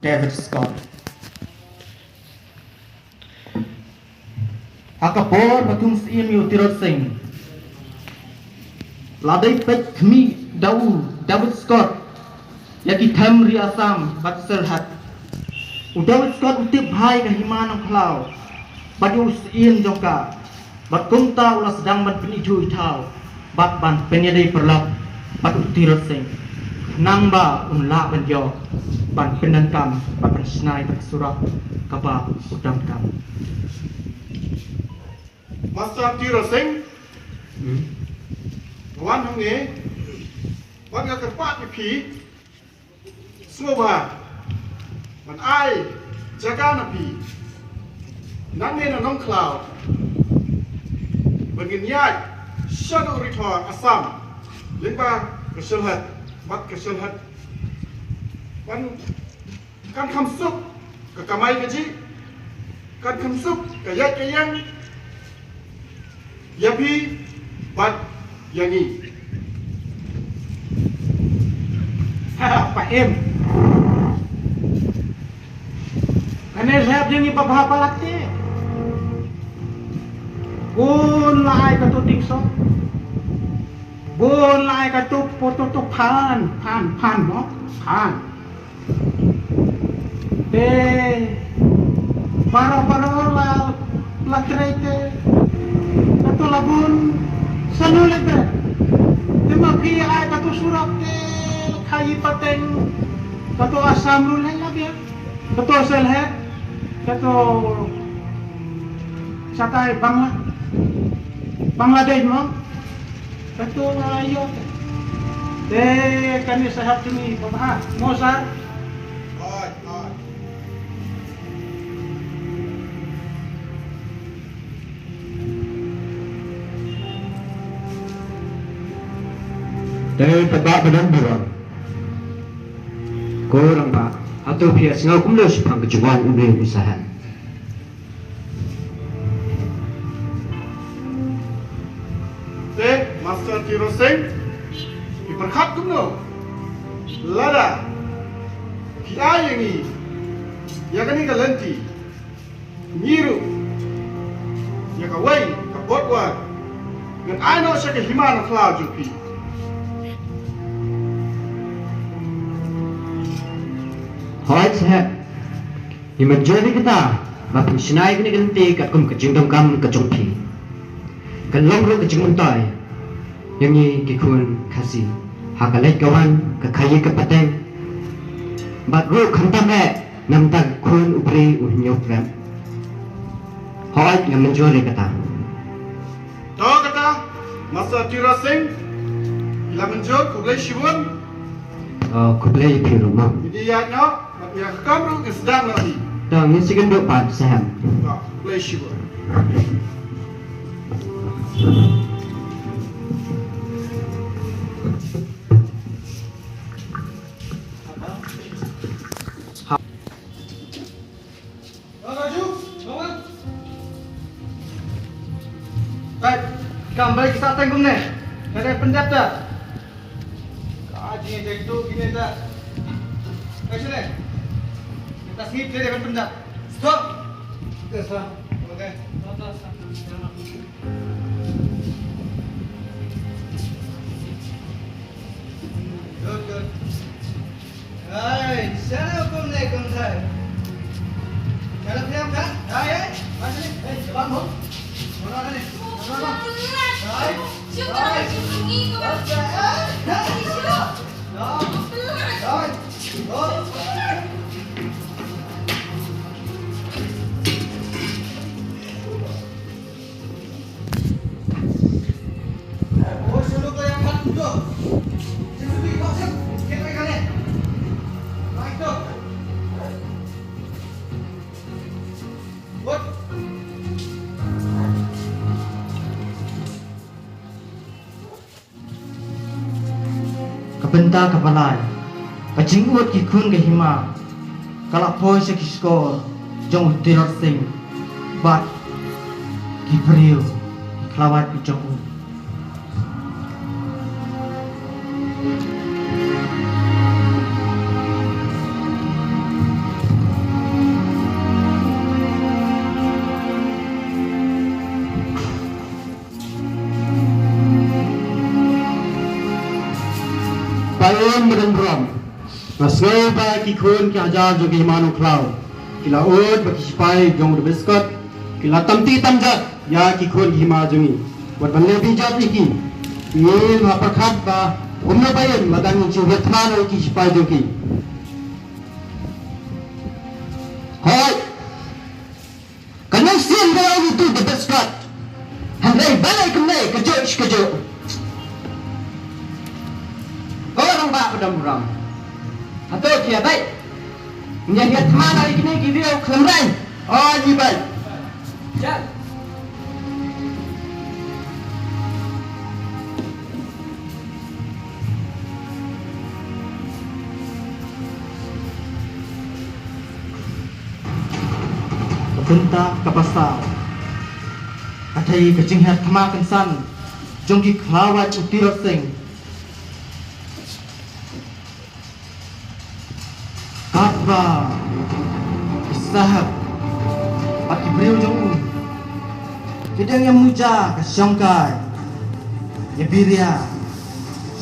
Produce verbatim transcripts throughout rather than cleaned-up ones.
David Scott. Ha ka por ba kum u Syiem ïa u Tirot Sing, la dei peit khmih da u David Scott ïa ki them ri Assam bad Sylhet. U David Scott u tip bha ïa ka hima Nongkhlaw bad ïa u Syiem jong ka, bad kumta u la sdang ban pynithuh ithaw bad ban pynïadei paralok bad u Tirot Sing, khnang ba un lah ban ïoh ban pyndonkam bad ban shna ïa ka surok kaba u donkam. Master Tirot Sing, hmm, wan hangne, bad nga kyrpad ïa phi, sngewbha ban ai jaka na phi nangne na Nongkhlaw, ban ngin ïaid sha u Ri Thor Assam lyngba ka Sylhet bad ka Sylhet. Ban kan kham suk ka kamai kajih, kan kham suk ka ïaid ka ïeng ïa phi bad ïa ngi. Pa'em. Kane sep ïa ngi ba bha palat te. Bun la ai katu tingsong. Bun la ai katu poto tu phan, phan, phan mo, phan. Te baroh baroh la, la trei te. Katu la bun sanu leh te. Te ma phi ai katu surok te, khaïi pateng. Katu Assam ruh leh la biang. Katu Sylhet. Katu shatai Bangla, Bangladesh mo. Katu nga ïoh te. Te kane sahep jong ngi ba bha mo sir. Hooid, hooid. Te paidbah ba don burom. Ko rangbah, hato phi ïohsngew kumno shaphang ka jingwan une u sahep? Te, Master Tirot Sing, phi pyrkhat kumno? Lada phi ai ïa ngi ïa kane ka lynti, ngi ruh ïa kawei ka botwar ngan ai noh sha ka hima Nongkhlaw jong phi. Hooid sahep. Ngi mynjur ïa kata, ba phin shna ïa kane ka lynti katkum ka jingdonkam ka jong phi. Kan long ruh ka jingmyntoi ïa ngi ki khun Khasi ha ka leit ka wan, ka khaïi ka pateng. Bad ruh khamtam eh na bynta ka khun u briew u hynñiew krem. Hooid, nga mynjur ïa kata. To kata, Master Tirot Sing, phi la mynjur, khublei shibun. Oh, khublei phi ruh mo. Ngi ïaid noh, bad ïa ka kam ruh ngi sdang noh hi. To, ngin sa ïakynduh pat sahep. To, khublei shibun. Hai, kam ba ki sateng kumne. Ka dei pyndep ta. Ka jingïadei tu kine ta. Ka shane. Ka sngi ka dei pyndep. Stop. Yes, sir. Okay. Good, good. Hai, shano kumne kumtai? Shano phi ïam kha? Hai, hai. Hai, hai. Hai, bang ho. Mana ni? Mana ni? Hai. Hai. Hai. Hai. Hai. Ka bynta kaba lai, ka jingud ki khun ka hima ka la poi sha ki shkor jong u Tirot Sing bad ki briew ki khlawait ki jong u. Em, Madam Burom. Nga sngew ba ki khun ki hajar jong ki hima Nongkhlaw ki la ud ba ki sipai jong u David Scott ki la tam ti tam jat ïa ki khun ki hima jong ngi. Wat ban leh bijap ïa ki. Ngim hap pyrkhat ba kumno ba ïa la dang ngi ju wet thma ïa ki sipai jong ki. Hoi. Ka nang sien ba ong tu David Scott. Hynrei balei kumne ka juk ka juk. Ko rangbah ba dang burom. Hato ki ïa bai. Ngi ïa thma na kine ki video khlem rai. Oh, ngi bai. Jan. Ka bynta kaba saw. Ka dei ka jinghiar thma kynsan jong ki khlawait u Tirot Sing. Katba ki sahep bad ki briew jong u ki dang ïa muja ka shongkai, ïa biria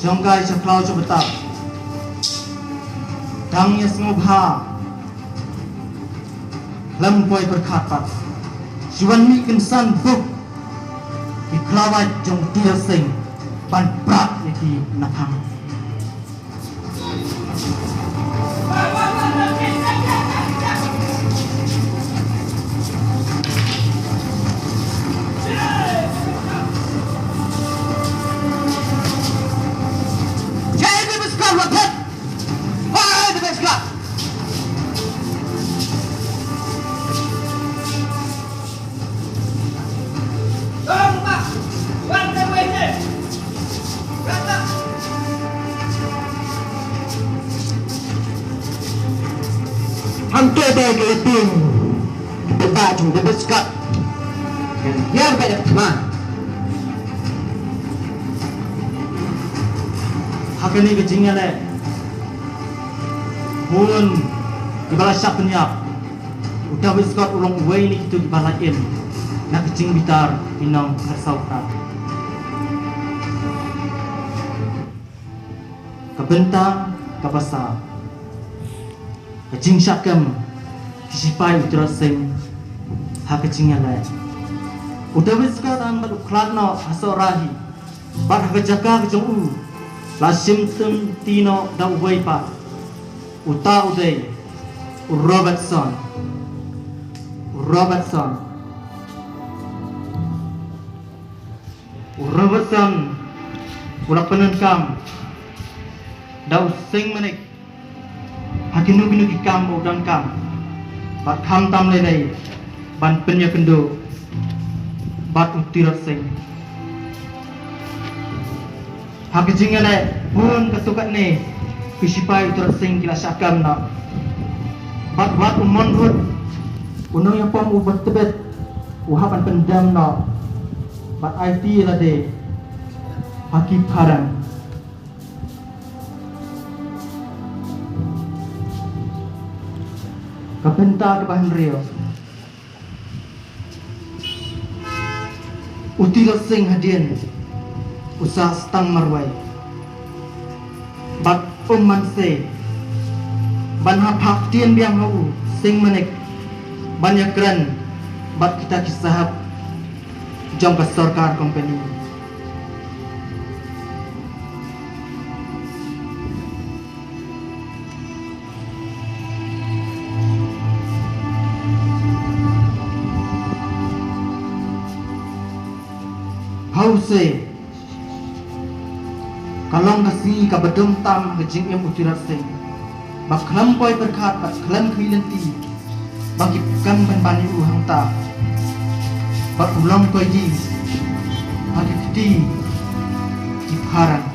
shongkai sha khlaw sha btap, dang ïa sngewbha. Khlem poi pyrkhat pat, shu wan mih kynsan buk ki khlawait jong u Tirot Sing ban prap ïa ki na phang. Hangto te ka la ping. Ba jong David Scott. Kan hiar ba da thma. Ha kane ka jingïaleh, bun kiba la shah pynïap. U David Scott u long uwei na kito kiba la im na ka jingbitar ki nong khatsaw phra. Ka bynta kaba saw. Ka jingshah kem ki sipai u Tirot Sing ha ka jingïaleh. U David Scott un bad u khlad noh ha Sohra hi. Bad ha ka jaka ka jong u la shim tymmen noh da uwei pat. Uta u dei u Robertson. U Robertson. U Robertson u la pyndonkam da u Sing Manik ha kino kino ki kam ba u donkam, bad khamtam lei lei ban pynïakynduh bad u Tirot Sing. Ha ka jingïaleh bun katto katne ki sipai u Tirot Sing ki la shah kem noh. Bad wat u Mon ruh, u nongïapom uba tbit, u hap ban pyndem noh bad aiti ïa lade ha ki phareng. Ka bynta kaba hynriew. U Tirot Sing hadien u sah stang marwei. Bad um man se ban hap ha ktien biang ha u Sing Manik ban ïakren bad kita ki sahep jong ka sorkar company. Hause ka long ka sngi kaba dum tam ha ka jingim u Tirot Sing. Ba khlem poi pyrkhat bad khlem khmih lynti ba ki kam ban ban ïa u hangta. Bad u long koiti ha ki kti ki phareng.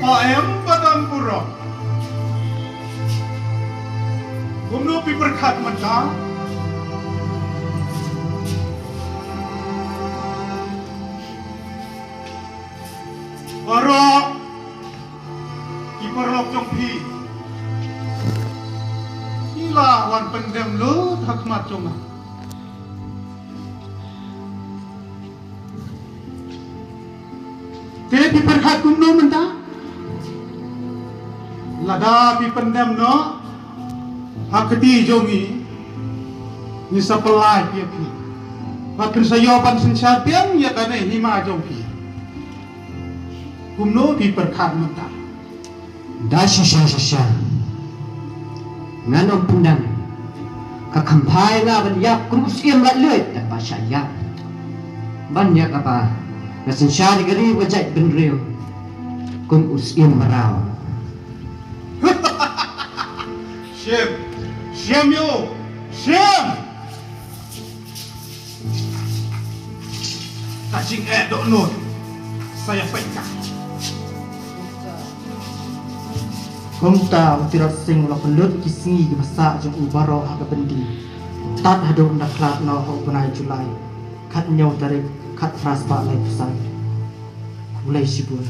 Ba em ba dang burom. Kumno phi pyrkhat mynta? Baroh ki paralok jong phi ki la wan pyndem lut ha khmat jong nga. Phi pyrkhat kumno mynta? Lada phi pyndem noh ha kti jong ngi, ngi sa pynlait ïa phi. Bad phin sa ïoh ban synshar biang ïa kane hima jong phi. Kumno phi pyrkhat mynta? Da shisha shisha ngan ym pyndem. Ka kham bha ïa nga ban ïap kum u syiem laitluid da ba shah ïap. Ban ïa kaba nga synshar ïa ka ri ka jaitbynriew kum u syiem mraw. Shem, shem ïa u, shem. Ka jingeh dohnud sa ïa peit ka. Kumta u Tirot Sing u la pynlut ki sngi kiba sah jong u baroh ha ka byndi. Tad haduh ynda khlad noh ha u bnai July, khathynñiew tarik, khatphra spah laiphew san. Khublei shibun.